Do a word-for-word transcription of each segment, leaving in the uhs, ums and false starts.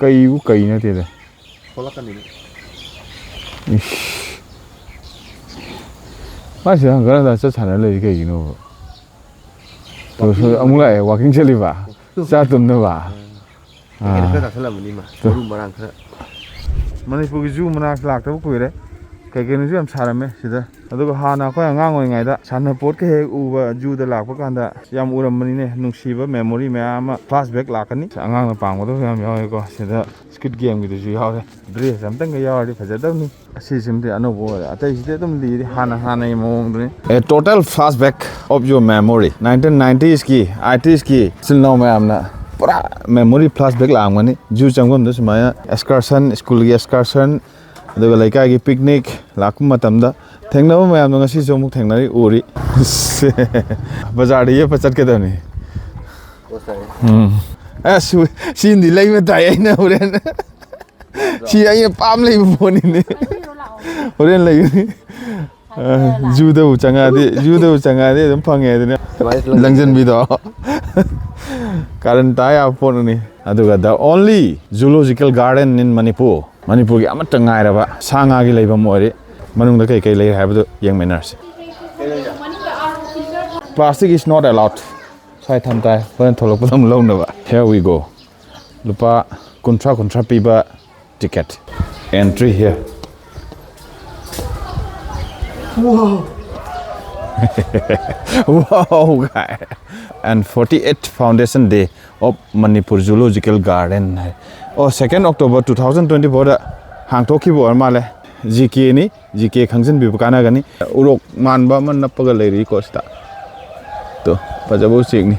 ꯀꯩꯕꯨ ꯀꯩ ꯅꯠꯇꯦꯗ꯫ ꯊꯣꯛꯂꯛꯀꯅꯤꯅꯦ꯫ ꯏꯁ꯫ ꯃꯥꯁꯤ ꯍꯪꯒꯠ ꯍꯟꯗ ꯆꯠ ꯁꯥꯟꯅ ꯂꯩꯔꯤ ꯀꯩꯒꯤꯅꯣꯕ? ꯋꯥꯀꯤꯡ ꯑꯃꯨꯛ ꯂꯥꯛꯑꯦ, ꯋꯥꯀꯤꯡ ꯆꯠꯂꯤꯕ? ꯆꯥ ꯇꯨꯝꯅꯕ? ꯀꯩ ꯀꯩꯅꯣ ꯑꯥ꯫ ꯈꯔ ꯆꯥꯁꯜꯂꯝꯃꯅꯤ ꯃꯥ꯫ ꯇꯨ꯫ ꯃꯔꯨ ꯃꯔꯥꯡ ꯈꯔ꯫ ꯃꯅꯤꯄꯨꯔꯒꯤ ꯖꯨ ꯃꯅꯥꯛꯁꯤ ꯂꯥꯛꯇꯕ ꯀꯨꯏꯔꯦ꯫ ꯀꯩ ꯀꯩꯅꯣꯁꯨ ꯌꯥꯝ ꯁꯥꯔꯝꯃꯦ ꯁꯤꯗ꯫ ꯑꯗꯨꯒ ꯍꯥꯟꯅ ꯑꯩꯈꯣꯏ ꯑꯉꯥꯡ ꯑꯣꯏꯔꯤꯉꯩꯗ ꯁꯥꯟꯅꯄꯣꯠꯀ ꯍꯦꯛ ꯎꯕ ꯖꯨꯗ ꯂꯥꯛꯄ ꯀꯥꯟꯗ ꯌꯥꯝ ꯎꯔꯝꯕꯅꯤꯅꯦ꯫ ꯅꯨꯡꯁꯤꯕ memory ꯃꯌꯥꯝ ꯑꯃ flashback ꯂꯥꯛꯀꯅꯤ꯫ ꯑꯉꯥꯡꯅ ꯄꯥꯝꯒꯗꯕꯁꯨ ꯌꯥꯝ ꯌꯥꯎꯋꯦꯀꯣ꯫ ꯁꯤꯗ Squid Gameꯒꯤꯗꯨꯁꯨ ꯌꯥꯎꯔꯦ꯫ Dress ꯑꯝꯇꯪꯒ ꯌꯥꯎꯔꯗꯤ ꯐꯖꯗꯕꯅꯤ꯫ ꯑꯁꯤꯁꯤꯃꯗꯤ ꯑꯅꯧꯕ ꯑꯣꯏꯔꯦ, ꯑꯇꯩꯁꯤꯗꯤ ꯑꯗꯨꯝ ꯂꯤꯔꯤ ꯍꯥꯟꯅ ꯍꯥꯟꯅꯒꯤ ꯃꯑꯣꯡꯗꯨꯅꯤ꯫ A total flashback of your memory, nineteen ninetiesꯀꯤ, eighteesꯀꯤ ꯏꯆꯤꯜ ꯏꯅꯥꯎ ꯃꯌꯥꯝꯅ ꯄꯨꯔꯥ memory flashback ꯂꯥꯛꯑꯝꯒꯅꯤ꯫ ꯖꯨ ꯆꯪꯐꯝꯗ ꯁꯨꯃꯥꯏꯅ excursion, schoolꯒꯤ excursion, ꯑꯗꯨꯒ ꯂꯩꯀꯥꯏꯒꯤ picnic ꯂꯥꯛꯄ ꯃꯇꯝꯗ ꯊꯦꯡꯅꯕ ꯃꯌꯥꯝꯗꯣ ꯉꯁꯤꯁꯨ ꯑꯃꯨꯛ ꯊꯦꯡꯅꯔꯤ, ꯎꯔꯤ꯫ ꯕꯖꯥꯔꯗ ꯌꯦꯞꯄ ꯆꯠꯀꯗꯕꯅꯤ꯫ ꯎꯝ꯫ ꯑꯁ, ꯁꯤꯃꯗꯤ ꯂꯩꯕ ꯇꯥꯏ ꯑꯩꯅ ꯍꯣꯔꯦꯟ꯫ ꯁꯤ ꯑꯩꯅ ꯄꯥꯝ ꯂꯩꯕ ꯄꯣꯠꯅꯤꯅꯦ꯫ ꯍꯣꯔꯦꯟ ꯂꯩꯒꯅꯤ꯫ ꯑ, ꯖꯨꯗꯕꯨ ꯆꯪꯉꯛꯑꯗꯤ, ꯖꯨꯗꯕꯨ ꯆꯪꯉꯛꯑꯗꯤ ꯑꯗꯨꯝ ꯐꯪꯉꯦ ꯑꯗꯨꯅ꯫ ꯂꯪꯁꯤꯟꯕꯤꯗꯣ꯫ ꯀꯥꯔꯟ ꯇꯥ ꯌꯥꯕ ꯄꯣꯠꯅꯤ꯫ ꯑꯗꯨꯒ the only zoological garden in Manipur, ꯃꯅꯤꯄꯨꯔꯒꯤ ꯑꯃꯠꯇ ꯉꯥꯏꯔꯕ ꯁꯥ ꯉꯥꯒꯤ ꯂꯩꯐꯝ ꯑꯣꯏꯔꯤ꯫ ꯃꯅꯨꯡꯗ ꯀꯩ ꯀꯩ ꯂꯩ ꯍꯥꯏꯕꯗꯨ ꯌꯦꯡꯃꯤꯟꯅꯔꯁꯤ꯫ Plastic is not allowed. ꯁ꯭ꯋꯥꯏ ꯊꯝ ꯇꯥꯏ, ꯍꯣꯔꯦꯟ ꯊꯣꯛꯂꯛꯄꯗ ꯑꯃꯨꯛ ꯂꯧꯅꯕ꯫ Here we go. ꯂꯨꯄꯥ ꯀꯨꯟꯊ꯭ꯔꯥ, ꯀꯨꯟꯊ꯭ꯔꯥ ꯄꯤꯕ ticket. Entry here. Wow. Wow, guy. And forty-eighth Foundation Day of Manipur Zoological Garden ꯍꯥꯏ꯫ ꯑꯣ, second October two thousand twenty-fourꯗ ꯍꯥꯡꯇꯣꯛꯈꯤꯕ ꯑꯣꯏꯔ ꯃꯥꯜꯂꯦ꯫ ꯖꯤ ꯀꯦꯅꯤ꯫ ꯖꯤ ꯀꯦ ꯈꯪꯖꯤꯟꯕꯤꯕ ꯀꯥꯟꯅꯒꯅꯤ꯫ ꯎꯔꯣꯛ ꯃꯥꯟꯕ ꯑꯃ ꯅꯞꯄꯒ ꯂꯩꯔꯤꯀꯣ ꯁꯤꯗ꯫ ꯇꯣ, ꯐꯖꯕ ꯎꯆꯦꯛꯅꯤ꯫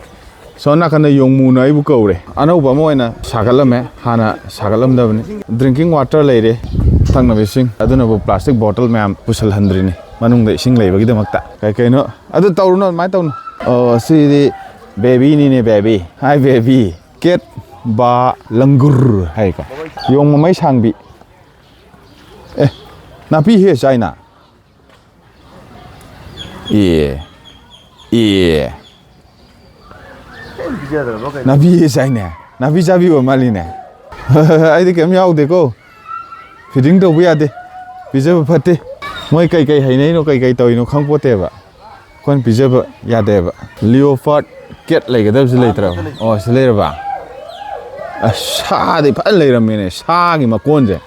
ꯁꯣꯝ ꯅꯥꯀꯟꯗ ꯌꯣꯡꯃꯨꯅ ꯑꯩꯕꯨ ꯀꯧꯔꯦ꯫ ꯑꯅꯧꯕ ꯑꯃ ꯑꯣꯏꯅ ꯁꯥꯒꯠꯂꯝꯃꯦ꯫ ꯍꯥꯟꯅ ꯁꯥꯒꯠꯂꯝꯗꯕꯅꯤ꯫ Drinking water ꯂꯩꯔꯦ, ꯊꯛꯅꯕ ꯏꯁꯤꯡ꯫ ꯑꯗꯨꯅꯕꯨ plastic bottle ꯃꯌꯥꯝ ꯄꯨꯁꯜꯍꯟꯗ꯭ꯔꯤꯅꯤ ꯃꯅꯨꯡꯗ ꯏꯁꯤꯡ ꯂꯩꯕꯒꯤꯗꯃꯛꯇ꯫ ꯀꯩ ꯀꯩꯅꯣ ꯑꯗꯨ ꯇꯧꯔꯨꯅꯨ, ꯑꯗꯨꯃꯥꯏꯅ ꯇꯧꯅꯨ꯫ ꯑꯣ, ꯁꯤꯗꯤ babyꯅꯤꯅꯦ, baby꯫ Hi, baby꯫ Cat ba langur ꯍꯥꯏꯀꯣ꯫ ꯌꯣꯡ ꯃꯃꯩ ꯁꯥꯡꯕꯤ꯫ ꯑꯦ, ꯅꯥꯄꯤ ꯍꯦ ꯆꯥꯏꯅ꯫ ꯑꯦ, ꯑꯦ꯫ ꯄꯤꯖꯗ꯭ꯔꯕ ꯀꯩꯅꯣ? ꯅꯥꯄꯤ ꯍꯦ ꯆꯥꯏꯅꯦ꯫ ꯅꯥꯄꯤ ꯆꯥꯕꯤ ꯑꯣꯏ ꯃꯥꯜꯂꯤꯅꯦ꯫ ꯑꯩꯗꯤ ꯀꯩꯝ ꯌꯥꯎꯗꯦꯀꯣ꯫ ꯐꯤꯗꯤꯡ ꯇꯧꯕ ꯌꯥꯗꯦ꯫ ꯄꯤꯖꯕ ꯐꯠꯇꯦ꯫ ꯃꯣꯏ ꯀꯩꯀꯩ ꯍꯩꯅꯩꯅꯣ, ꯀꯩꯀꯩ ꯇꯧꯔꯤꯅꯣ ꯈꯪꯄꯣꯠꯇꯦꯕ꯫ ꯑꯩꯈꯣꯏꯅ ꯄꯤꯖꯕ ꯌꯥꯗꯦꯕ꯫ ꯂꯤꯑꯣꯄꯥꯔꯠ ꯀꯦꯠ ꯂꯩꯒꯗꯕꯁꯤ ꯂꯩꯇ꯭ꯔꯕ? ꯑꯣ, ꯁꯤ ꯂꯩꯔꯕ? ꯑꯁ, ꯁꯥꯗꯤ ꯐꯖꯅ ꯂꯩꯔꯝꯃꯦꯅꯦ, ꯁꯥꯒꯤ ꯃꯀꯣꯟꯁꯦ꯫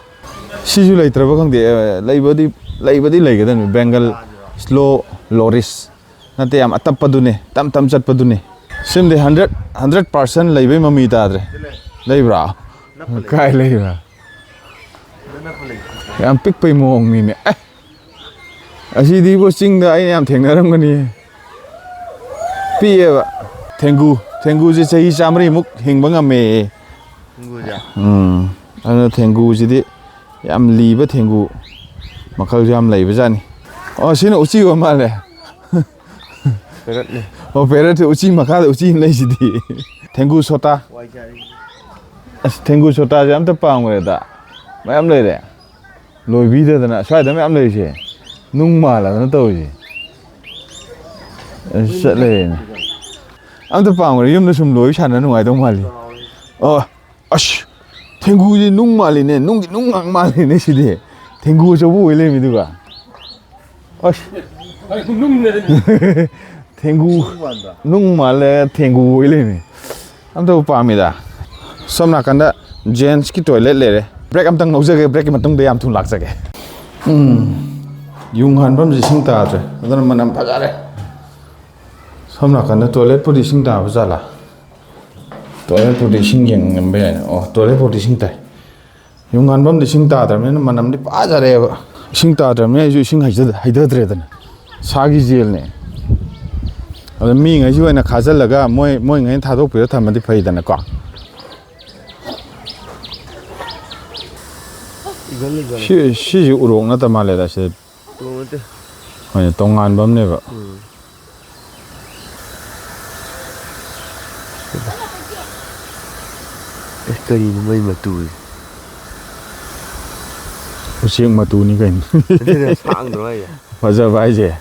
ꯁꯤꯁꯨ ꯂꯩꯇ꯭ꯔꯕ ꯈꯪꯗꯦ꯫ ꯑꯦ, ꯂꯩꯕꯗꯤ, ꯂꯩꯕꯗꯤ ꯂꯩꯒꯗꯕꯅꯤ꯫ ꯕꯦꯡꯒꯜ ꯁ꯭ꯂꯣ ꯂꯣꯔꯤꯁ ꯅꯠꯇꯦ, ꯌꯥꯝ ꯑꯇꯞꯄꯗꯨꯅꯦ, ꯇꯞ ꯇꯞ ꯆꯠꯄꯗꯨꯅꯦ꯫ ꯁꯤꯃꯗꯤ ꯍꯟꯗ꯭ꯔꯦꯠ, ꯍꯟꯗ꯭ꯔꯦꯠ ꯄꯥꯔꯁꯦꯟ ꯂꯩꯕꯩ ꯃꯃꯤ ꯇꯥꯗ꯭ꯔꯦ꯫ ꯂꯩꯕ꯭ꯔꯥ? ꯀꯥꯏ ꯂꯩꯕ꯭ꯔꯥ? ꯌꯥꯝ ꯄꯤꯛꯄꯩ ꯃꯑꯣꯡꯅꯤꯅꯦ꯫ ꯑꯦ, ꯑꯁꯤꯗꯤꯕꯨ ꯆꯤꯡꯗ ꯑꯩꯅ ꯌꯥꯝ ꯊꯦꯡꯅꯔꯝꯒꯅꯤ꯫ ꯄꯤꯛꯑꯦꯕ꯫ ꯊꯦꯡꯒꯨ, ꯊꯦꯡꯒꯨꯁꯦ ꯆꯍꯤ ꯆꯥꯃꯔꯤꯃꯨꯛ ꯍꯤꯡꯕ ꯉꯝꯃꯦ꯫ ꯊꯦꯡꯒꯨꯁꯦ? ꯎꯝ꯫ ꯑꯗꯨꯅ ꯊꯦꯡꯒꯨꯁꯤꯗꯤ ꯌꯥꯝ ꯂꯤꯕ ꯊꯦꯡꯒꯨ ꯃꯈꯜꯁꯨ ꯌꯥꯝ ꯂꯩꯕꯖꯥꯠꯅꯤ꯫ ꯑꯣ, ꯁꯤꯅ ꯎꯆꯤ ꯑꯣꯏ ꯃꯥꯜꯂꯦ꯫ ꯄꯦꯔꯠꯅꯦ꯫ ꯑꯣ, ꯄꯦꯔꯠꯁꯦ ꯎꯆꯤ ꯃꯈꯥꯗ ꯎꯆꯤ ꯑꯃ ꯂꯩꯁꯤꯗꯤ꯫ ꯊꯦꯡꯒꯨ ꯁꯣꯇꯥ꯫ ꯋꯥꯏ ꯆꯥꯔꯤ꯫ ꯑꯁ, ꯊꯦꯡꯒꯨ ꯁꯣꯇꯥꯁꯦ ꯑꯝꯇ ꯄꯥꯝꯈ꯭ꯔꯦꯗ꯫ ꯃꯌꯥꯝ ꯂꯩꯔꯦ꯫ ꯂꯣꯏꯕꯤꯗꯗꯅ ꯁ꯭ꯋꯥꯏꯗ ꯃꯌꯥꯝ ꯂꯩꯔꯤꯁꯦ꯫ ꯅꯨꯡ ꯃꯥꯜꯂꯗꯅ ꯇꯧꯔꯤꯁꯦ꯫ ꯑꯁ, ꯆꯠꯂꯦꯅꯦ꯫ ꯑꯝꯇ ꯄꯥꯝꯈ꯭ꯔꯦ꯫ ꯌꯨꯝꯗ ꯁꯨꯝ ꯂꯣꯏ ꯁꯥꯟꯅ ꯅꯨꯡꯉꯥꯏꯗꯧ ꯃꯥꯜꯂꯤ꯫ ꯑꯣ, ꯑꯁ, ꯊꯦꯡꯒꯨꯁꯦ ꯅꯨꯡ ꯃꯥꯜꯂꯤꯅꯦ꯫ ꯅꯨꯡꯒꯤ ꯅꯨꯡ ꯉꯥꯛ ꯃꯥꯜꯂꯤꯅꯦ ꯁꯤꯗꯤ꯫ ꯊꯦꯡꯒꯨ ꯑꯆꯧꯕ ꯑꯣꯏ ꯂꯩꯔꯝꯃꯤꯗꯨꯒ꯫ ꯑꯁ꯫ ꯊꯦꯡꯒꯨ꯫ ꯅꯨꯡ ꯃꯥꯜꯂꯦ, ꯊꯦꯡꯒꯨ ꯑꯣꯏ ꯂꯩꯔꯝꯃꯤ꯫ ꯑꯝꯇꯕꯨ ꯄꯥꯝꯃꯤꯗ꯫ ꯁꯣꯝ ꯅꯥꯀꯟꯗ ꯖꯦꯟꯁꯀꯤ ꯇꯣꯏꯂꯦꯠ ꯂꯩꯔꯦ꯫ ꯕ꯭ꯔꯦꯛ ꯑꯝꯇꯪ ꯂꯧꯖꯒꯦ, ꯕ꯭ꯔꯦꯛꯀꯤ ꯃꯇꯨꯡꯗ ꯌꯥꯝ ꯊꯨꯅ ꯂꯥꯛꯆꯒꯦ꯫ ꯎꯝ, ꯌꯨꯡ ꯍꯥꯟꯐꯝꯁꯦ ꯏꯁꯤꯡ ꯇꯥꯗ꯭ꯔꯦ, ꯑꯗꯨꯅ ꯃꯅꯝ ꯐꯖꯔꯦ꯫ ꯁꯣꯝ ꯅꯥꯀꯟꯗ ꯇꯣꯏꯂꯦꯠꯄꯨꯗꯤ ꯏꯁꯤꯡ ꯇꯥꯕ ꯖꯥꯠꯂꯥ? ꯇꯣꯏꯂꯦꯠꯄꯨꯗꯤ ꯏꯁꯤꯡ ꯌꯦꯡꯉꯝꯕ ꯌꯥꯏꯅꯦ꯫ ꯑꯣ, ꯇꯣꯏꯂꯦꯠꯄꯨꯗꯤ ꯏꯁꯤꯡ ꯇꯥꯏ꯫ ꯌꯨꯡ ꯍꯥꯟꯐꯝꯗꯤ ꯏꯁꯤꯡ ꯇꯥꯗ꯭ꯔꯕꯅꯤꯅ ꯃꯅꯝꯗꯤ ꯐꯖꯔꯦꯕ꯫ ꯏꯁꯤꯡ ꯇꯥꯗ꯭ꯔꯕꯅꯤꯅ ꯑꯩꯁꯨ ꯏꯁꯤꯡ ꯍꯩꯖ-, ꯍꯩꯊꯗ꯭ꯔꯦꯗꯅ꯫ ꯁꯥꯒꯤ ꯖꯦꯜꯅꯦ꯫ ꯑꯗ ꯃꯤꯉꯩꯁꯤ ꯑꯣꯏꯅ ꯈꯥꯖꯤꯜꯂꯒ ꯃꯣꯏ, ꯃꯣꯏꯉꯩꯅ ꯊꯥꯗꯣꯛꯄꯤꯔ ꯊꯝꯃꯗꯤ ꯐꯩꯗꯅꯀꯣ꯫ ꯏꯒꯜ ꯂꯩꯒꯜ꯫ ꯁꯤ, ꯁꯤꯁꯤ ꯎꯔꯣꯛ ꯅꯠꯇ ꯃꯥꯜꯂꯦꯗ ꯁꯤ꯫ ꯎꯔꯣꯛ ꯅꯠꯇꯦ꯫ ꯍꯣꯏꯅꯦ, ꯇꯣꯉꯥꯟꯕ ꯑꯃꯅꯦꯕ꯫ ꯎꯝ꯫ ꯑꯦ, ꯀꯔꯤꯅꯣ ꯃꯩ ꯃꯇꯨꯁꯦ? ꯎꯆꯦꯛ ꯃꯇꯨꯅꯤ ꯀꯩꯅꯣ꯫ ꯑꯗꯨꯅ ꯁꯥꯡꯗ꯭ꯔꯣ ꯍꯥꯏꯁꯦ? ꯐꯖꯕ ꯍꯥꯏꯁꯦ꯫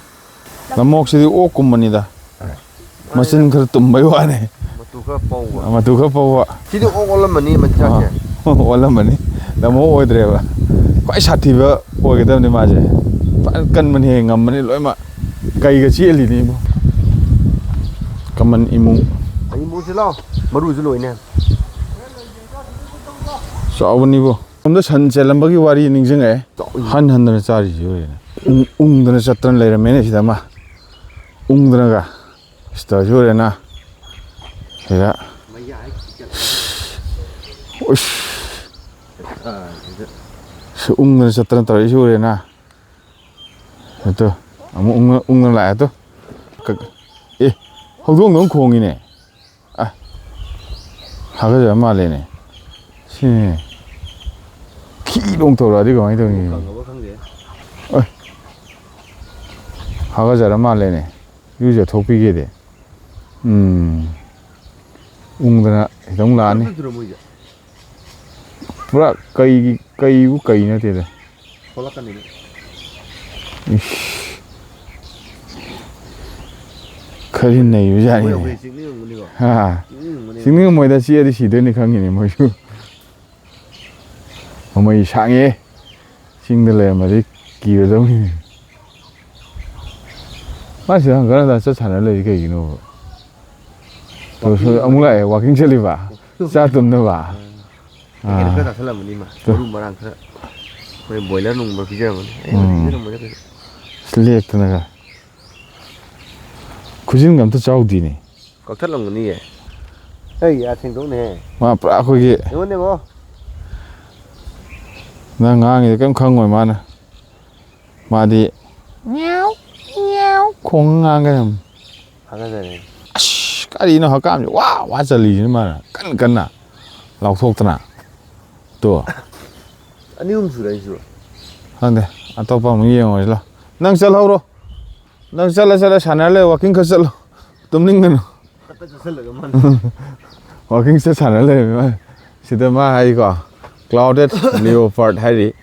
ꯅꯃꯣꯛꯁꯤꯗꯤ ꯑꯣꯛꯀꯨꯝꯕꯅꯤꯗ꯫ ꯃꯆꯤꯟ ꯈꯔ ꯇꯨꯝꯕꯩ ꯋꯥꯅꯤ꯫ ꯃꯇꯨ ꯈꯔ ꯄꯧꯕ꯫ ꯃꯇꯨ ꯈꯔ ꯄꯧꯕ꯫ ꯁꯤꯗꯤ ꯑꯣꯛ ꯑꯣꯜꯂꯝꯃꯅꯤ ꯃꯆꯤꯟꯖꯥꯛꯁꯦ꯫ ꯑꯥ꯫ ꯑꯣꯜꯂꯝꯃꯅꯤ꯫ ꯇꯥꯃꯣ ꯑꯣꯏꯗ꯭ꯔꯦꯕ꯫ ꯈ꯭ꯋꯥꯏ ꯁꯥꯊꯤꯕ ꯑꯣꯏꯒꯗꯕꯅꯤ ꯃꯥꯁꯦ꯫ ꯐꯖꯅ ꯀꯟꯕꯅꯦ, ꯉꯝꯕꯅꯤ ꯂꯣꯏꯅꯃꯛ꯫ ꯀꯩꯒ ꯆꯦꯜꯂꯤꯅꯤ ꯏꯕꯣ꯫ ꯀꯃꯟ ꯏꯃꯨ꯫ ꯑꯩ ꯃꯨꯁꯤ ꯂꯥꯎ꯫ ꯃꯔꯨꯁꯨ ꯂꯣꯏꯅꯦ꯫ ꯆꯥꯎꯕꯅꯤꯕꯣ꯫ ꯁꯣꯝꯗ ꯁꯟ ꯆꯦꯜꯂꯝꯕꯒꯤ ꯋꯥꯔꯤ ꯅꯤꯡꯁꯤꯡꯉꯛꯑꯦ꯫ ꯆꯥꯎꯏ꯫ ꯍꯟ ꯍꯟꯗꯅ ꯆꯥꯔꯤꯁꯤ ꯑꯣꯏꯔꯦꯅꯦ꯫ ꯎꯪ-, ꯎꯪꯗꯅ ꯆꯠꯇꯅ ꯂꯩꯔꯝꯃꯦꯅꯦ ꯁꯤꯗ ꯑꯃ꯫ ꯎꯪꯗꯅꯒ꯫ ꯁꯤꯗꯁꯨ ꯑꯣꯏꯔꯦꯅ꯫ ꯁꯤꯗ꯫ ꯎꯁ꯫ ꯁꯤ ꯎꯪꯗꯅ ꯆꯠꯇꯅ ꯇꯧꯔꯛꯏꯁꯤ ꯎꯔꯦꯅ꯫ ꯑꯗꯣ ꯑꯃꯨꯛ ꯎꯪꯉ-, ꯎꯪꯉ ꯂꯥꯛꯑꯦ ꯑꯗꯣ꯫ ꯀ-, ꯑꯦ, ꯍꯧꯗꯣꯡꯗꯧ ꯈꯣꯡꯉꯤꯅꯦ꯫ ꯑ, ꯍꯥꯒꯠꯆ ꯃꯥꯜꯂꯦꯅꯦ꯫ ꯁꯤꯅꯤꯅꯦ꯫ ꯈꯤ ꯂꯣꯡ ꯇꯧꯔꯛꯑꯗꯤ ꯀꯃꯥꯏꯅ ꯇꯧꯅꯤ? ꯀꯪꯉꯕ ꯈꯪꯗꯦ꯫ ꯑꯣꯏ꯫ ꯍꯥꯒꯠꯆꯔ ꯃꯥꯜꯂꯦꯅꯦ꯫ ꯏꯔꯨꯖꯊꯣꯛꯄꯤꯒꯦꯗꯤ꯫ ꯎꯝ꯫ ꯎꯪꯗꯅ ꯈꯤꯇꯪ ꯂꯥꯛꯑꯅꯤ꯫ ꯅꯠꯇ꯭ꯔꯣ ꯃꯣꯏꯁꯦ? ꯄꯨꯔꯥ ꯀꯩꯒꯤ, ꯀꯩꯕꯨ ꯀꯩ ꯅꯠꯇꯦꯗ꯫ ꯊꯣꯛꯂꯛꯀꯅꯤꯅꯦ꯫ ꯏꯁ꯫ ꯈꯔꯗꯤ ꯅꯩꯕꯖꯥꯠꯅꯤꯅꯦ꯫ ꯃꯣꯏ ꯑꯩꯈꯣꯏ ꯆꯤꯛꯅꯤꯡꯉꯝꯒꯅꯤꯀꯣ? ꯍꯥ꯫ ꯆꯤꯛꯅꯤꯡꯉꯝꯒꯅꯤ꯫ ꯆꯤꯛꯅꯤꯡꯉꯝꯃꯣꯏꯗ, ꯆꯤꯛꯑꯗꯤ ꯁꯤꯗꯣꯏꯅꯤ ꯈꯪꯉꯤꯅꯦ ꯃꯣꯏꯁꯨ꯫ ꯃꯃꯩ ꯁꯥꯡꯉꯦ꯫ ꯆꯤꯡꯗ ꯂꯩꯔꯝꯃꯗꯤ ꯀꯤꯔꯗꯧꯅꯤ꯫ ꯃꯥ ꯁꯤꯗ ꯍꯪꯒꯠ ꯍꯟꯗ ꯆꯠ ꯁꯥꯟꯅ ꯂꯩꯔꯤ ꯀꯩꯒꯤꯅꯣꯕ? ꯇꯧꯔꯁꯨ ꯑꯃꯨꯛ ꯂꯥꯛꯑꯦ, walking ꯆꯠꯂꯤꯕ? ꯆꯥ ꯇꯨꯝꯅꯕ? ꯀꯩꯅꯣ ꯑꯥ꯫ ꯈꯔ ꯆꯥꯁꯜꯂꯝꯃꯅꯤ ꯃꯥ꯫ ꯇꯨ꯫ ꯃꯔꯨ ꯃꯔꯥꯡ ꯈꯔ꯫ ꯃꯣꯏ boiler ꯅꯨꯡꯕꯣꯏꯂꯔ ꯄꯤꯖꯔꯝꯃꯅꯤ꯫ ꯑꯩ ꯎꯝ꯫ ꯄꯤꯖꯔꯝꯃꯣꯏꯗ ꯀꯩꯁꯨ꯫ ꯑꯁ, ꯂꯦꯛꯇꯅꯒ꯫ ꯈꯨꯖꯤꯟꯒ ꯑꯝꯇ ꯆꯥꯎꯗꯦꯅꯦ꯫ ꯀꯛꯊꯠꯂꯝꯒꯅꯤꯌꯦ꯫ ꯑꯩ ꯌꯥ ꯁꯦꯡꯗꯣꯛꯅꯦꯍꯦ꯫ ꯃꯥ ꯄꯨꯔꯥ ꯑꯩꯈꯣꯏꯒꯤ ꯑꯩꯉꯣꯟꯗ ꯌꯦꯡꯉꯣ꯫ ꯅꯪ ꯉꯥꯡꯉꯤꯗꯣ ꯀꯩꯝ ꯈꯪꯉꯣꯏ ꯃꯥꯅ꯫ ꯃꯥꯗꯤ ꯃꯤꯌꯥꯎ, ꯃꯤꯌꯥꯎ ꯈꯣꯡꯉ ꯉꯥꯡꯒꯗꯕꯅꯤ꯫ ꯍꯥꯒꯠꯆꯔꯦ꯫ ꯑꯁ, ꯀꯔꯤꯅꯣ ꯍꯛꯀꯥꯝꯁꯦ ꯋꯥ ꯋꯥ ꯆꯜꯂꯤꯁꯤꯅ ꯃꯥꯅ ꯀꯟꯅ ꯀꯟꯅ ꯂꯥꯎꯊꯣꯛꯇꯅ꯫ ꯇꯣ꯫ ꯑꯅꯤ ꯑꯍꯨꯝ ꯁꯨꯔꯦ ꯑꯩꯁꯨ꯫ ꯈꯪꯗꯦ, ꯑꯇꯣꯞꯄ ꯑꯃꯨꯛ ꯌꯦꯡꯉꯨꯔꯁꯤ ꯂꯥꯎ꯫ ꯅꯪ ꯆꯠꯍꯧꯔꯣ꯫ ꯅꯪ ꯆꯠꯂ ꯆꯠꯂ ꯁꯥꯟꯅꯔ ꯂꯩ, walking ꯈꯔ ꯆꯠꯂꯣ꯫ ꯇꯨꯝꯅꯤꯡꯒꯅꯨ꯫ ꯇꯞꯇ ꯆꯠꯁꯜꯂꯒ ꯃꯥꯅ꯫ Walking ꯆꯠ ꯁꯥꯟꯅ ꯂꯩꯔꯝꯃꯤ ꯃꯥꯅ꯫ ꯁꯤꯗ ꯃꯥ ꯍꯥꯏꯀꯣ, clouded leopard ꯍꯥꯏꯔꯤ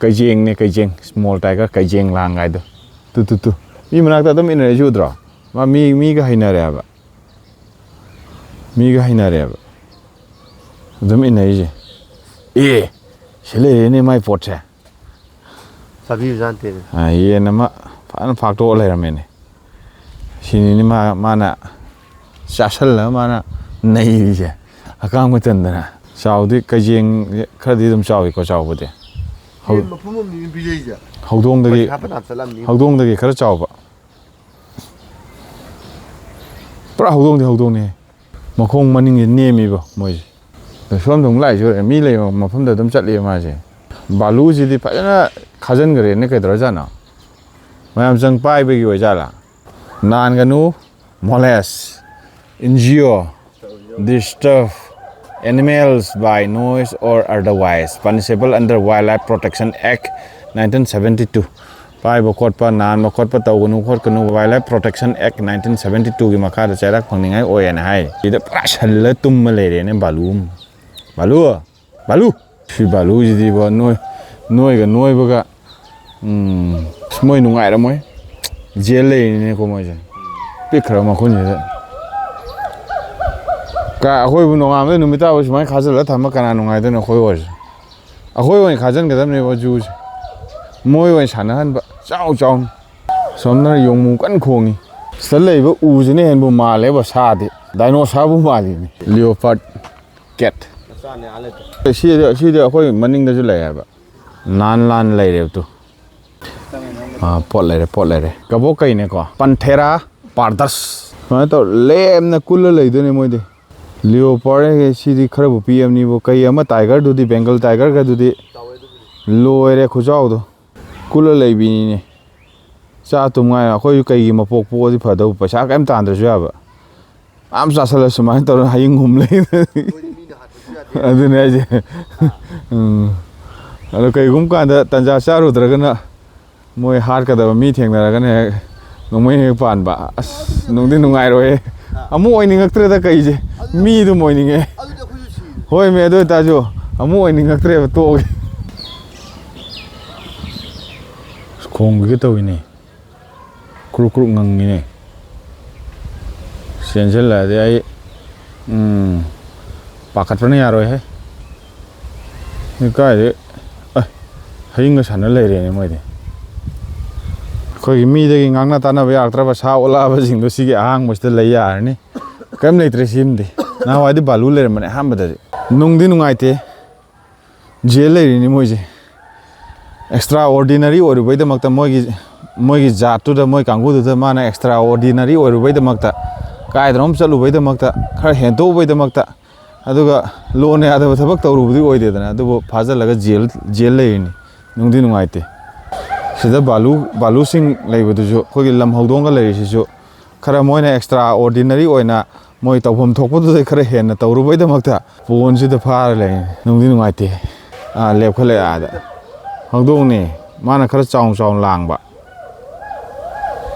ꯀꯩꯖꯦꯡꯅꯦ, ꯀꯩꯖꯦꯡ, small tiger, ꯀꯩꯖꯦꯡ ꯂꯥꯡ ꯍꯥꯏꯗꯣ꯫ Two, two, two. ꯃꯤ ꯃꯅꯥꯛꯇ ꯑꯗꯨꯝ ꯏꯟꯅꯔꯛꯏꯁꯤ ꯎꯗ꯭ꯔꯣ? ꯃꯥ ꯃꯤ, ꯃꯤꯒ ꯍꯩꯅꯔꯦ ꯍꯥꯏꯕ꯫ ꯃꯤꯒ ꯍꯩꯅꯔꯦꯕ꯫ ꯑꯗꯨꯝ ꯏꯟꯅꯔꯤꯁꯦ꯫ ꯑꯦ, ꯁꯤ ꯂꯩꯔꯦꯅꯦ ꯃꯥꯏ ꯄꯣꯠꯁꯦ꯫ ꯆꯥꯕꯤꯕꯖꯥꯠ ꯅꯠꯇꯦꯅꯦ꯫ ꯑ, ꯌꯦꯟ ꯑꯃ ꯐꯖꯅ ꯐꯥꯛꯇꯣꯛꯑ ꯂꯩꯔꯝꯃꯦꯅꯦ꯫ ꯁꯤꯅꯤꯅꯦ ꯃꯥ-, ꯃꯥꯅ ꯆꯥꯁꯜꯂꯒ ꯃꯥꯅ ꯅꯩꯔꯤꯁꯦ꯫ ꯑꯀꯥꯡꯕ ꯇꯟꯗꯅ꯫ ꯆꯥꯎꯗꯤ ꯀꯩꯖꯦꯡ ꯈꯔꯗꯤ ꯑꯗꯨꯝ ꯆꯥꯎꯏꯀꯣ, ꯆꯥꯎꯕꯗꯤ꯫ ꯍꯧ-, ꯌꯦꯟ ꯃꯄꯨꯝ ꯑꯃꯅꯤ ꯑꯗꯨꯝ ꯄꯤꯖꯩꯁꯦ꯫ ꯍꯧꯗꯣꯡꯗꯒꯤ, ꯄꯩꯁꯥ ꯐꯅꯌꯥꯝ ꯆꯠꯂꯝꯅꯤ꯫ ꯍꯧꯗꯣꯡꯗꯒꯤ ꯈꯔ ꯆꯥꯎꯕ꯫ ꯄꯨꯔꯥ ꯍꯧꯗꯣꯡꯗꯤ ꯍꯧꯗꯣꯡꯅꯤ꯫ ꯃꯈꯣꯡ ꯃꯅꯤꯡꯁꯦ ꯅꯦꯝꯃꯤꯕ ꯃꯣꯏꯁꯦ꯫ ꯁꯣꯝꯗ ꯑꯃꯨꯛ ꯂꯥꯛꯏꯁꯦ ꯃꯤ ꯂꯩꯕ ꯃꯐꯝꯗ ꯑꯗꯨꯝ ꯆꯠꯂꯤꯕ ꯃꯥꯁꯦ꯫ ꯕꯥꯂꯨꯁꯤꯗꯤ ꯐꯖꯅ ꯈꯥꯖꯤꯟꯈ꯭ꯔꯦꯅꯦ, ꯀꯩꯗꯧꯔꯖꯥꯠꯅꯣ? ꯃꯌꯥꯝ ꯆꯪ ꯄꯥꯏꯕꯒꯤ ꯑꯣꯏꯖꯥꯠꯂꯥ? ꯅꯥꯟꯒꯅꯨ, molest, injure, disturb animals by noise or otherwise, punishable under Wildlife Protection Act nineteen seventy two꯫ ꯄꯥꯏꯕ ꯈꯣꯠꯄ, ꯅꯥꯟꯕ ꯈꯣꯠꯄ ꯇꯧꯒꯅꯨ ꯈꯣꯠꯀꯅꯨ, Wildlife Protection Act nineteen seventy two ꯒꯤ ꯃꯈꯥꯗ ꯆꯩꯔꯥꯛ ꯐꯪꯅꯤꯡꯉꯥꯏ ꯑꯣꯏꯌꯦꯅ ꯍꯥꯏ꯫ ꯁꯤꯗ ꯄꯨꯔꯥ ꯁꯜꯂ ꯇꯨꯝꯃ ꯂꯩꯔꯦꯅꯦ ꯕꯥꯂꯨ ꯑꯃ꯫ ꯕꯥꯂꯨ! ꯕꯥꯂꯨ! ꯁꯤ ꯕꯥꯂꯨꯁꯤꯗꯤꯕꯣ, ꯅꯣꯏ-, ꯅꯣꯏꯒ ꯅꯣꯏꯕꯒ, ꯎꯝ, ꯑꯁ, ꯃꯣꯏ ꯅꯨꯡꯉꯥꯏꯔꯝꯃꯣꯏ꯫ ꯖꯦꯜ ꯂꯩꯔꯤꯅꯤꯅꯦꯀꯣ ꯃꯣꯏꯁꯦ꯫ ꯄꯤꯛꯈ꯭ꯔꯕ ꯃꯈꯨꯟꯁꯤꯗ꯫ ꯀ-, ꯑꯩꯈꯣꯏꯕꯨ ꯅꯣꯡꯉꯥꯟꯕꯗꯩ ꯅꯨꯃꯤꯠ ꯇꯥꯕ ꯁꯨꯃꯥꯏꯅ ꯈꯥꯖꯤꯜꯂ ꯊꯝꯃ ꯀꯅꯥ ꯅꯨꯡꯉꯥꯏꯗꯣꯏꯅꯣ ꯑꯩꯈꯣꯏ ꯑꯣꯏꯔꯁꯨ? ꯑꯩꯈꯣꯏ ꯑꯣꯏꯅ ꯈꯥꯖꯤꯟꯒꯗꯕꯅꯦꯕ ꯖꯨꯁꯦ꯫ ꯃꯣꯏ ꯑꯣꯏꯅ ꯁꯥꯟꯅꯍꯟꯕ ꯆꯥꯎ ꯆꯥꯎꯅ꯫ ꯁꯣꯝꯗꯅ ꯌꯣꯡꯃꯨ ꯀꯟꯅ ꯈꯣꯡꯉꯤ꯫ ꯁꯤꯗ ꯂꯩꯕ ꯎꯁꯤꯅ ꯍꯦꯟꯕꯨ ꯃꯥꯜꯂꯦꯕ ꯁꯥꯗꯤ꯫ ꯗꯥꯏꯅꯣꯁꯥꯔꯕꯨ ꯃꯥꯜꯂꯤꯅꯦ꯫ Leopard cat꯫ ꯃꯆꯥꯅꯦ ꯑꯥ ꯂꯩꯇꯦ꯫ ꯁꯤꯗꯤ, ꯁꯤꯗꯤ ꯑꯩꯈꯣꯏ ꯃꯅꯤꯡꯗꯁꯨ ꯂꯩ ꯍꯥꯏꯕ꯫ ꯂꯥꯟ ꯂꯥꯟ ꯂꯩꯔꯦꯕ ꯇꯨ꯫ ꯑꯥ, ꯄꯣꯠ ꯂꯩꯔꯦ, ꯄꯣꯠ ꯂꯩꯔꯦ꯫ ꯀꯕꯣꯛ ꯀꯩꯅꯦꯀꯣ꯫ Panthera pardus꯫ ꯁꯨꯃꯥꯏꯅ ꯇꯧꯔ ꯂꯦꯝꯅ ꯀꯨꯜꯂ ꯂꯩꯗꯣꯏꯅꯦ ꯃꯣꯏꯗꯤ꯫ Leopard ꯍꯥꯏꯁꯦ ꯁꯤꯗꯤ ꯈꯔꯕꯨ ꯄꯤꯛꯑꯕꯅꯤꯕꯨ꯫ ꯀꯩ ꯑꯃ tiger ꯗꯨꯗꯤ, Bengal tiger ꯒꯗꯨꯗꯤ ꯂꯣꯏꯔꯦ ꯈꯨꯆꯥꯎꯗꯣ꯫ ꯀꯨꯜꯂ ꯂꯩꯕꯤꯅꯤꯅꯦ꯫ ꯆꯥ ꯇꯨꯝ ꯉꯥꯏ꯫ ꯑꯩꯈꯣꯏꯁꯨ ꯀꯩꯒꯤ ꯃꯄꯣꯛ ꯄꯣꯛꯑꯗꯤ ꯐꯗꯧꯕ, ꯄꯩꯁꯥ ꯀꯔꯤꯝ ꯇꯥꯟꯗ꯭ꯔꯁꯨ ꯌꯥꯕ꯫ ꯌꯥꯝ ꯆꯥꯁꯜꯂ ꯁꯨꯃꯥꯏꯅ ꯇꯧꯔ ꯍꯌꯤꯡ ꯍꯨꯝ ꯂꯩ꯫ ꯃꯣꯏꯗꯤ ꯃꯤꯅ ꯍꯥꯠꯄꯁꯨ ꯌꯥꯗꯦ꯫ ꯑꯗꯨꯅꯦ ꯍꯥꯏꯁꯦ꯫ ꯎꯝ꯫ ꯑꯗꯣ ꯀꯩꯒꯨꯝꯕ ꯀꯥꯟꯗ ꯇꯟꯖꯥ ꯆꯥꯔꯨꯗ꯭ꯔꯒꯅ ꯃꯣꯏ ꯍꯥꯠꯀꯗꯕ ꯃꯤ ꯊꯦꯡꯅꯔꯒꯅ ꯍꯦꯛ ꯅꯣꯡꯃꯩ ꯍꯦꯛ ꯄꯥꯟꯕ꯫ ꯑꯁ, ꯅꯨꯡꯗꯤ ꯅꯨꯡꯉꯥꯏꯔꯣꯏꯍꯦ꯫ ꯑꯃꯨꯛ ꯑꯣꯏꯅꯤꯡꯉꯛꯇ꯭ꯔꯦꯗ ꯀꯩꯁꯦ꯫ ꯃꯤ ꯑꯗꯨꯝ ꯑꯣꯏꯅꯤꯡꯉꯦ꯫ ꯑꯗꯨꯗꯤ ꯑꯩꯈꯣꯏꯁꯨ ꯁꯤꯔꯦ꯫ ꯍꯣꯏꯃꯦ, ꯑꯗꯨ ꯑꯣꯏꯇꯥꯔꯁꯨ ꯑꯃꯨꯛ ꯑꯣꯏꯅꯤꯡꯉꯛꯇ꯭ꯔꯦꯕ, ꯇꯣꯛꯑꯒꯦ꯫ ꯑꯁ, ꯈꯣꯡꯕꯤꯒꯦ ꯇꯧꯋꯤꯅꯦ꯫ ꯀ꯭ꯔꯨꯛ ꯀ꯭ꯔꯨꯛ ꯉꯪꯉꯤꯅꯦ꯫ ꯆꯦꯟꯁꯤꯜꯂꯛꯑꯗꯤ ꯑꯩ, ꯎꯝ, ꯄꯥꯈꯠꯄꯅ ꯌꯥꯔꯣꯏꯍꯦ꯫ ꯀꯥꯏꯗꯩ, ꯑ, ꯍꯌꯤꯡꯒ ꯁꯥꯟꯅ ꯂꯩꯔꯦꯅꯦ ꯃꯣꯏꯗꯤ꯫ ꯑꯩꯈꯣꯏꯒꯤ ꯃꯤꯗꯒꯤ ꯉꯥꯡꯅ ꯇꯥꯅꯕ ꯌꯥꯔꯛꯇ꯭ꯔꯕ ꯁꯥ ꯑꯣꯜꯂꯛꯑꯕꯁꯤꯡꯗꯣ ꯁꯤꯒꯤ ꯑꯍꯥꯡꯕꯁꯤꯗ ꯂꯩ ꯌꯥꯔꯅꯤ꯫ ꯀꯔꯤꯝ ꯂꯩꯇ꯭ꯔꯦ ꯁꯤꯃꯗꯤ꯫ ꯅꯍꯥꯟꯋꯥꯏꯗꯤ ꯕꯥꯂꯨ ꯂꯩꯔꯝꯕꯅꯦ ꯑꯍꯥꯟꯕꯗꯗꯤ꯫ ꯅꯨꯡꯗꯤ ꯅꯨꯡꯉꯥꯏꯇꯦ꯫ ꯖꯦꯜ ꯂꯩꯔꯤꯅꯤ ꯃꯣꯏꯁꯦ꯫ ꯑꯦꯛꯁꯇ꯭ꯔꯥ ꯑꯣꯔꯗꯤꯅꯔꯤ ꯑꯣꯏꯔꯨꯕꯩꯗꯃꯛꯇ ꯃꯣꯏꯒꯤ, ꯃꯣꯏꯒꯤ ꯖꯥꯠꯇꯨꯗ, ꯃꯣꯏ ꯀꯥꯡꯕꯨꯗꯨꯗ ꯃꯥꯅ ꯑꯦꯛꯁꯇ꯭ꯔꯥ ꯑꯣꯔꯗꯤꯅꯔꯤ ꯑꯣꯏꯔꯨꯕꯩꯗꯃꯛꯇ, ꯀꯥꯏꯗꯅꯣꯝ ꯆꯠꯂꯨꯕꯩꯗꯃꯛꯇ, ꯈꯔ ꯍꯦꯟꯇꯣꯛꯎꯕꯩꯗꯃꯛꯇ, ꯑꯗꯨꯒ ꯂꯣꯅ ꯌꯥꯗꯕ ꯊꯕꯛ ꯇꯧꯔꯨꯕꯗꯤ ꯑꯣꯏꯗꯦꯗꯅ, ꯑꯗꯨꯕꯨ ꯐꯥꯖꯤꯜꯂꯒ ꯖꯦꯜ, ꯖꯦꯜ ꯂꯩꯔꯤꯅꯤ꯫ ꯅꯨꯡꯗꯤ ꯅꯨꯡꯉꯥꯏꯇꯦ꯫ ꯁꯤꯗ ꯕꯥꯂꯨ, ꯕꯥꯂꯨꯁꯤꯡ ꯂꯩꯕꯗꯨꯁꯨ, ꯑꯩꯈꯣꯏꯒꯤ ꯂꯝ ꯍꯧꯗꯣꯡꯒ ꯂꯩꯔꯤꯁꯤꯁꯨ ꯈꯔ ꯃꯣꯏꯅ ꯑꯦꯛꯁꯇ꯭ꯔꯥ ꯑꯣꯔꯗꯤꯅꯔꯤ ꯑꯣꯏꯅ ꯃꯣꯏ ꯇꯧꯐꯝ ꯊꯣꯛꯄꯗꯨꯗꯩ ꯈꯔ ꯍꯦꯟꯅ ꯇꯧꯔꯨꯕꯩꯗꯃꯛꯇ ꯄꯣꯟꯁꯤꯗ ꯐꯥꯔ ꯂꯩ꯫ ꯅꯨꯡꯗꯤ ꯅꯨꯡꯉꯥꯏꯇꯦ꯫ ꯑꯥ, ꯂꯦꯞꯈꯠꯂꯛꯑꯦ ꯑꯥꯗ꯫ ꯍꯧꯗꯣꯡꯅꯤ꯫ ꯃꯥꯅ ꯈꯔ ꯆꯥꯎꯅ ꯆꯥꯎꯅ ꯂꯥꯡꯕ꯫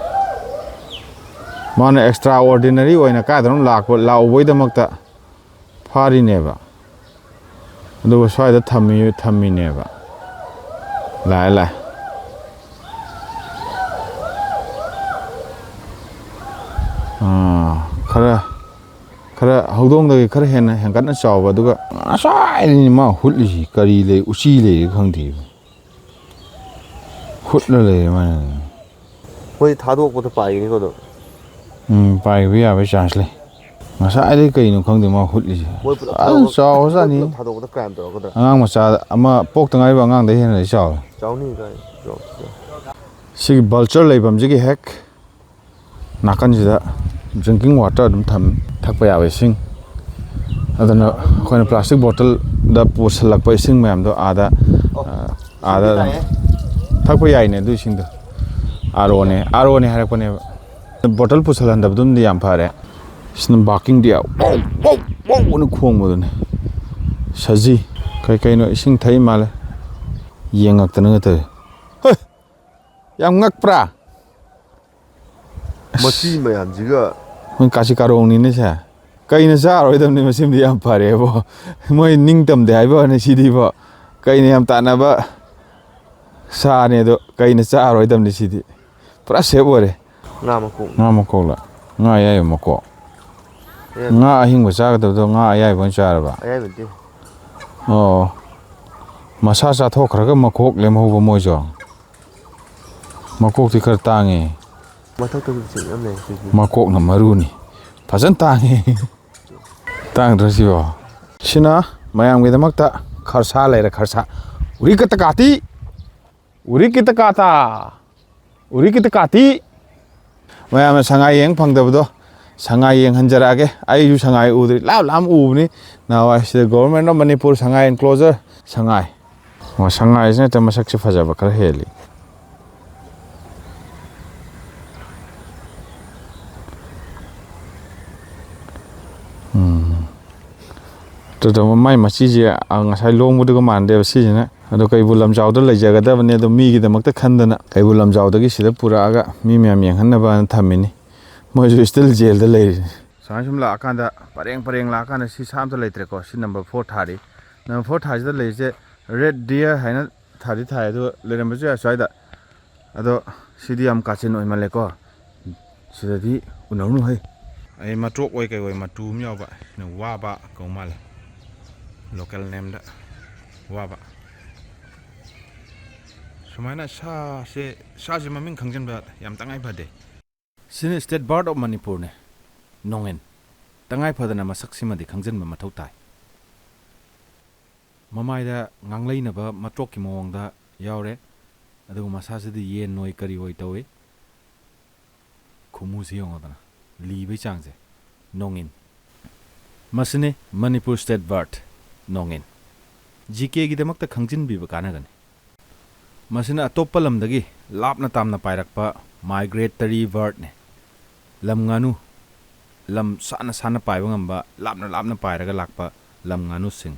ꯃꯥꯅ ꯑꯦꯛꯁꯇ꯭ꯔꯥ ꯑꯣꯔꯗꯤꯅꯔꯤ ꯑꯣꯏꯅ ꯀꯥꯏꯗꯅꯣꯝ ꯂꯥꯛꯄ, ꯂꯥꯛꯎꯕꯩꯗꯃꯛꯇ ꯐꯥꯔꯤꯅꯦꯕ꯫ ꯑꯗꯨꯒ ꯁ꯭ꯋꯥꯏꯗ ꯊꯝꯃꯤ, ꯊꯝꯃꯤꯅꯦꯕ꯫ ꯂꯥꯛꯑꯦ, ꯂꯥꯛꯑꯦ꯫ ꯑꯥ, ꯈꯔ, ꯈꯔ ꯍꯧꯗꯣꯡꯗꯒꯤ ꯈꯔ ꯍꯦꯟꯅ ꯍꯦꯟꯒꯠꯅ ꯆꯥꯎꯕ, ꯑꯗꯨꯒ ꯉꯁꯥꯏꯗꯩꯅꯤ ꯃꯥ ꯍꯨꯠꯂꯤꯁꯤ꯫ ꯀꯔꯤ ꯂꯩ? ꯎꯆꯤ ꯂꯩꯔꯤ ꯈꯪꯗꯦꯕ꯫ ꯍꯨꯠꯂ ꯂꯩꯔꯦ ꯃꯥꯅ꯫ ꯃꯣꯏ ꯊꯥꯗꯣꯛꯄꯗ ꯄꯥꯏꯒꯅꯤꯀꯣ ꯑꯗꯨꯝ꯫ ꯎꯝ, ꯄꯥꯏꯕ ꯌꯥꯕꯒꯤ ꯆꯥꯟꯁ ꯂꯩ꯫ ꯉꯁꯥꯏꯗꯩ ꯀꯩꯅꯣ ꯈꯪꯗꯦ ꯃꯥ ꯍꯨꯠꯂꯤꯁꯦ꯫ ꯃꯣꯏ ꯄꯨꯂꯞ ꯐꯖꯅ ꯊꯥꯗꯣꯛꯑꯒ, ꯆꯥꯎꯔꯖꯥꯠꯅꯤ꯫ ꯃꯣꯏ ꯄꯨꯂꯞ ꯊꯥꯗꯣꯛꯄꯗ ꯀ꯭ꯔꯥꯏꯝ ꯇꯧꯔꯛꯀꯗ꯭ꯔꯥ? ꯑꯉꯥꯡ ꯃꯆꯥ ꯑꯃ ꯄꯣꯛꯇ ꯉꯥꯏꯔꯤꯕ ꯑꯉꯥꯡꯗꯩ ꯍꯦꯟꯅꯗꯤ ꯆꯥꯎꯔꯦ꯫ ꯆꯥꯎꯅꯤ ꯀꯥꯏ, ꯆꯥꯎ-, ꯆꯥꯎ-, ꯁꯤꯒꯤ ꯚꯜꯆꯔ ꯂꯩꯐꯝꯁꯤꯒꯤ ꯍꯦꯛ ꯅꯥꯀꯟꯁꯤꯗ ꯗ꯭ꯔꯤꯡꯀꯤꯡ ꯋꯥꯇꯔ ꯑꯗꯨꯝ ꯊꯝ-, ꯊꯛꯄ ꯌꯥꯕ ꯏꯁꯤꯡ꯫ ꯑꯗꯨꯅ ꯑꯩꯈꯣꯏꯅ ꯄ꯭ꯂꯥꯁꯇꯤꯛ ꯕꯣꯇꯜꯗ ꯄꯨꯁꯜꯂꯛꯄ ꯏꯁꯤꯡ ꯃꯌꯥꯝꯗꯣ ꯑꯥꯗ, ꯑꯣ, ꯑ, ꯑꯥꯗ ꯏꯁꯤꯡꯗꯤ ꯑꯗꯨꯝ ꯇꯥꯏꯌꯦ꯫ ꯊꯛꯄ ꯌꯥꯏꯅꯦ ꯑꯗꯨ ꯏꯁꯤꯡꯗꯣ꯫ ꯑꯥꯔ ꯑꯣꯅꯦ, ꯑꯥꯔ ꯑꯣꯅꯦ ꯍꯥꯏꯔꯛꯄꯅꯦꯕ꯫ ꯕꯣꯇꯜ ꯄꯨꯁꯜꯍꯟꯗꯕꯗꯨꯝꯗꯤ ꯌꯥꯝ ꯐꯔꯦ꯫ ꯁꯤꯅ ꯕꯥꯔꯀꯤꯡꯗꯤ ꯌꯥꯝ ꯋꯧ, ꯋꯧ, ꯋꯧ ꯑꯅ ꯈꯣꯡꯕꯗꯨꯅꯦ꯫ ꯁꯖꯤ꯫ ꯀꯩ ꯀꯩꯅꯣ ꯏꯁꯤꯡ ꯊꯛꯏ ꯃꯥꯜꯂꯦ꯫ ꯌꯦꯡꯉꯛꯇꯅꯒ ꯇꯧꯏ꯫ ꯍꯣꯏ! ꯌꯥꯝ ꯉꯛꯄ꯭ꯔꯥ? ꯑꯁ꯫ ꯃꯆꯤ ꯃꯌꯥꯝꯁꯤꯒ꯫ ꯃꯣꯏ ꯀꯥꯆꯤ ꯀꯥꯔꯣꯡꯅꯤꯅꯦ ꯁꯦ꯫ ꯀꯩꯅ ꯆꯥꯔꯣꯏꯗꯕꯅꯤ ꯃꯁꯤꯃꯗꯤ ꯌꯥꯝ ꯐꯔꯦꯕꯣ꯫ ꯃꯣꯏ ꯅꯤꯡꯇꯝꯗꯦ ꯍꯥꯏꯕ ꯋꯥꯅꯤ ꯁꯤꯗꯤꯕꯣ꯫ ꯀꯩꯅ ꯌꯥꯝ ꯇꯥꯟꯅꯕ ꯁꯥꯅꯦ ꯑꯗꯣ ꯀꯩꯅ ꯆꯥꯔꯣꯏꯗꯕꯅꯤ ꯁꯤꯗꯤ꯫ ꯄꯨꯔꯥ ꯁꯦꯞ ꯑꯣꯏꯔꯦ꯫ ꯉꯥ ꯃꯀꯣꯛ꯫ ꯉꯥ ꯃꯀꯣꯛꯂ? ꯉꯥ ꯑꯌꯥꯏꯕ ꯃꯀꯣꯛ꯫ ꯑꯌꯥꯏꯕ꯫ ꯉꯥ ꯑꯍꯤꯡꯕ ꯆꯥꯒꯗꯕꯗꯣ ꯉꯥ ꯑꯌꯥꯏꯕ ꯑꯣꯏꯅ ꯆꯥꯔꯕ? ꯑꯌꯥꯏꯕ ꯅꯠꯇꯦ꯫ ꯑꯣ꯫ ꯃꯁꯥ ꯆꯥꯊꯣꯛꯈ꯭ꯔꯒ ꯃꯀꯣꯛ ꯂꯦꯝꯍꯧꯕ ꯃꯣꯏꯁꯨ꯫ ꯃꯀꯣꯛꯇꯤ ꯈꯔ ꯇꯥꯡꯉꯦ꯫ ꯃꯊꯛꯇ ꯎꯆꯦꯛ ꯌꯥꯝ ꯂꯩ ꯁꯤꯗꯤ꯫ ꯃꯀꯣꯛꯅ ꯃꯔꯨꯅꯤ꯫ ꯐꯖꯅ ꯇꯥꯡꯉꯦ꯫ ꯇꯥꯡꯗ꯭ꯔꯣ ꯁꯤꯕꯣ? ꯁꯤꯅ ꯃꯌꯥꯝꯒꯤꯗꯃꯛꯇ ꯈꯔꯁꯥ ꯂꯩꯔꯦ, ꯈꯔꯁꯥ꯫ ꯎꯔꯤ ꯀꯠꯇ ꯀꯥꯇꯤ꯫ ꯎꯔꯤ ꯀꯤꯠꯇ ꯀꯥꯇꯥ꯫ ꯎꯔꯤ ꯀꯤꯠꯇ ꯀꯥꯇꯤ꯫ ꯃꯌꯥꯝꯅ ꯁꯉꯥꯏ ꯌꯦꯡ ꯐꯪꯗꯕꯗꯣ ꯁꯉꯥꯏ ꯌꯦꯡꯍꯟꯖꯔꯛꯑꯒꯦ꯫ ꯑꯩꯁꯨ ꯁꯉꯥꯏ ꯎꯗ꯭ꯔꯤ꯫ ꯂꯥꯞ ꯂꯥꯞ ꯎꯕꯅꯤ꯫ ꯅꯍꯥꯟꯋꯥꯏ ꯁꯤꯗ Government of Manipur Sangai enclosure ꯁꯉꯥꯏ꯫ ꯑꯣ, ꯁꯉꯥꯏꯁꯤꯅ ꯍꯦꯛꯇ ꯃꯁꯛꯁꯦ ꯐꯖꯕ ꯈꯔ ꯍꯦꯜꯂꯤ꯫ ꯎꯝ꯫ ꯑꯗꯨꯗ ꯃꯥꯏ ꯃꯆꯤꯁꯦ, ꯑ, ꯉꯁꯥꯏ ꯂꯣꯡꯕꯗꯨꯒ ꯃꯥꯟꯗꯦꯕ ꯁꯤꯁꯤꯅ꯫ ꯑꯗꯣ ꯀꯩꯕꯨꯜ ꯂꯝꯖꯥꯎꯗ ꯂꯩꯖꯒꯗꯕꯅꯦ, ꯑꯗꯣ ꯃꯤꯒꯤꯗꯃꯛꯇ ꯈꯟꯗꯅ ꯀꯩꯕꯨꯜ ꯂꯝꯖꯥꯎꯗꯒꯤ ꯁꯤꯗ ꯄꯨꯔꯛꯑꯒ ꯃꯤ ꯃꯌꯥꯝ ꯌꯦꯡꯍꯟꯅꯕꯅ ꯊꯝꯃꯤꯅꯤ꯫ ꯃꯣꯏꯁꯨ still jailꯗ ꯂꯩꯔꯤꯅꯤ꯫ ꯁꯨꯃꯥꯏꯅ ꯁꯨꯝ ꯂꯥꯛꯑꯀꯥꯟꯗ, ꯄꯔꯦꯡ ꯄꯔꯦꯡ ꯂꯥꯛꯑꯀꯥꯟꯗ ꯁꯤ ꯁꯥ ꯑꯝꯇ ꯂꯩꯇ꯭ꯔꯦꯀꯣ꯫ ꯁꯤ number four ꯊꯥꯔꯤ꯫ Number four ꯊꯥꯁꯤꯗ ꯂꯩꯔꯤꯁꯦ red deer ꯍꯥꯏꯅ ꯊꯥꯗꯤ ꯊꯥꯏ, ꯑꯗꯣ ꯂꯩꯔꯝꯕꯁꯨ ꯌꯥꯏ ꯁ꯭ꯋꯥꯏꯗ꯫ ꯑꯗꯣ ꯁꯤꯗꯤ ꯌꯥꯝ ꯀꯥꯆꯤꯟ ꯑꯣꯏꯃꯜꯂꯦꯀꯣ꯫ ꯁꯤꯗꯗꯤ ꯎꯅꯔꯨꯅꯨ ꯍꯩ꯫ ꯑꯩ ꯃꯇ꯭ꯔꯣꯛ ꯑꯣꯏ ꯀꯩ ꯑꯣꯏ ꯃꯇꯨ ꯑꯃ ꯌꯥꯎꯕ꯫ ꯁꯤꯅ ꯋꯥꯕ ꯀꯧ ꯃꯥꯜꯂꯦ꯫ Local nameꯗ ꯋꯥꯕ꯫ ꯁꯨꯃꯥꯏꯅ ꯁꯥꯁꯦ, ꯁꯥꯁꯦ ꯃꯃꯤꯡ ꯈꯪꯖꯤꯟꯕ ꯌꯥꯝ ꯇꯉꯥꯏ ꯐꯗꯦ꯫ ꯁꯤꯅ state bird of Manipurꯅꯦ, ꯅꯣꯡꯉꯤꯟ꯫ ꯇꯉꯥꯏ ꯐꯗꯅ ꯃꯁꯛꯁꯤꯃꯗꯤ ꯈꯪꯖꯤꯟꯕ ꯃꯊꯧ ꯇꯥꯏ꯫ ꯃꯃꯥꯏꯗ ꯉꯥꯡꯂꯩꯅꯕ ꯃꯇ꯭ꯔꯣꯛꯀꯤ ꯃꯑꯣꯡꯗ ꯌꯥꯎꯔꯦ, ꯑꯗꯨꯒ ꯃꯁꯥꯁꯤꯗꯤ ꯌꯦꯟ ꯑꯣꯏ ꯀꯔꯤ ꯑꯣꯏ ꯇꯧꯏ꯫ ꯈꯨꯃꯨꯁꯤ ꯌꯦꯡꯉꯣꯗꯅ, ꯂꯤꯕꯩ ꯆꯥꯡꯁꯦ꯫ ꯅꯣꯡꯉꯤꯟ꯫ ꯃꯁꯤꯅꯤ ꯃꯅꯤꯄꯨꯔ state bird, ꯅꯣꯡꯉꯤꯟ꯫ GKꯒꯤꯗꯃꯛꯇ ꯈꯪꯖꯤꯟꯕꯤꯕ ꯀꯥꯟꯅꯒꯅꯤ꯫ ꯃꯁꯤꯅ ꯑꯇꯣꯞꯄ ꯂꯝꯗꯒꯤ ꯂꯥꯞꯅ ꯇꯥꯝꯅ ꯄꯥꯏꯔꯛꯄ migratory birdꯅꯤ꯫ ꯂꯝ ꯉꯥꯅꯨ, ꯂꯝ ꯁꯥꯟꯅ ꯁꯥꯟꯅ ꯄꯥꯏꯕ ꯉꯝꯕ, ꯂꯥꯞꯅ ꯂꯥꯞꯅ ꯄꯥꯏꯔꯒ ꯂꯥꯛꯄ ꯂꯝ ꯉꯥꯅꯨꯁꯤꯡ꯫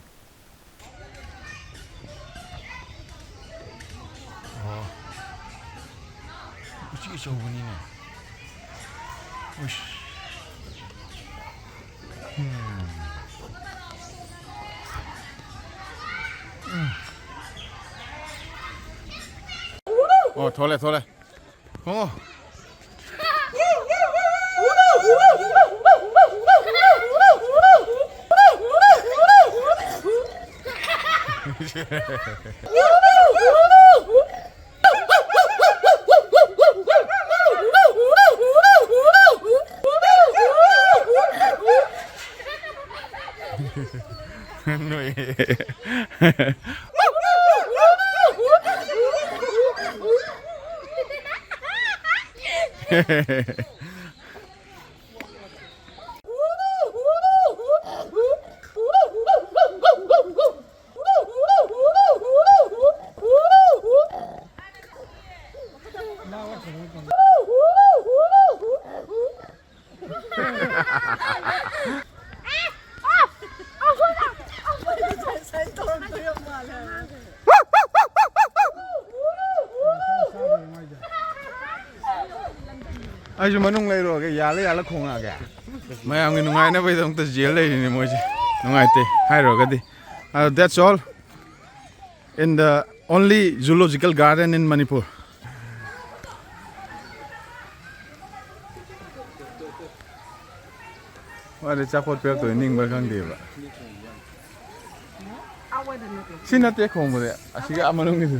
ꯑꯣ꯫ ꯎꯆꯤ ꯑꯆꯧꯕꯅꯤꯅꯦ꯫ ꯎꯏꯁ꯫ ꯎꯝ꯫ ꯎꯝ꯫ ꯑꯣ, ꯊꯣꯛꯂꯦ, ꯊꯣꯛꯂꯦ꯫ ꯈꯣꯡꯉꯣ꯫ ꯅꯣꯏ꯫ ꯑꯩꯁꯨ ꯃꯅꯨꯡ ꯂꯩꯔꯨꯔꯒꯦ, ꯌꯥꯜꯂ ꯌꯥꯜꯂ ꯈꯣꯡꯉꯛꯑꯒꯦ꯫ ꯃꯌꯥꯝꯒꯤ ꯅꯨꯡꯉꯥꯏꯅꯕꯒꯤꯗꯃꯛꯇ ꯖꯦꯜ ꯂꯩꯔꯤꯅꯦ ꯃꯣꯏꯁꯦ꯫ ꯅꯨꯡꯉꯥꯏꯇꯦ ꯍꯥꯏꯔꯨꯔꯒꯗꯤ꯫ ꯑꯗꯣ that's all in the only zoological garden in Manipur. ꯃꯥꯗꯤ ꯑꯆꯥꯄꯣꯠ ꯄꯤꯔꯛꯇꯣꯏ ꯅꯤꯡꯕ꯭ꯔꯥ ꯈꯪꯗꯦꯕ꯫ ꯁꯤ ꯅꯠꯇꯦ ꯈꯣꯡꯕꯗꯤ, ꯑꯁꯤꯒꯤ ꯑꯥ ꯃꯅꯨꯡꯒꯤꯗꯨ꯫